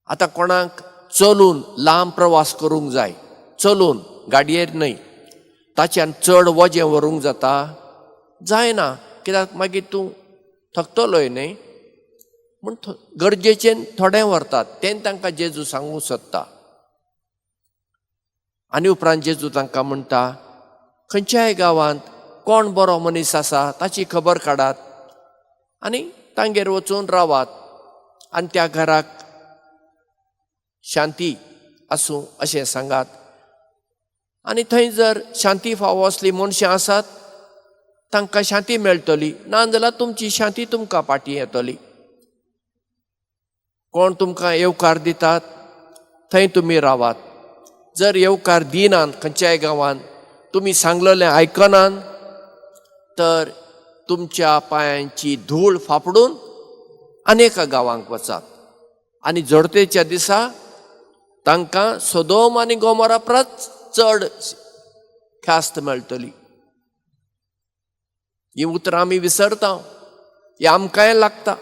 आतां कोणाक चलून लांब प्रवास करूंक जाय, चलून, गाडयेर न्हय, ताच्यान चड वजें व्हरूंक जाता? जायना. कित्याक मागीर तूं थकतलोय न्हय. म्हूण गरजेचें थोडें व्हरतात. तें तांकां जेजू सांगूंक सोदता. आनी उपरांत जेजू तांकां म्हणटा, खंयच्याय गांवांत कोण बरो मनीस आसा ताची खबर काडात आनी तांगेर वचून रावात आनी त्या घराक शांती आसूं अशें सांगात. आनी थंय जर शांती फावो असली मनशां आसात, तांकां शांती मेळटली, ना जाल्यार तुमची शांती तुमकां फाटीं येतली. कोण तुमकां येवकार दितात थंय तुमी रावात. जर येवकार दिनात, खंयच्याय गांवांत तुमी सांगलेलें आयकनात, तर तुमच्या पांयांची धूळ फापडून अनेका गांवांक वचात. आनी जोडतेच्या दिसा तांकां सोदोम आनी गोमोरा परस चड ख्यास्त मेळटली. ही उतरां आमी विसरता, ही आमकांय लागता.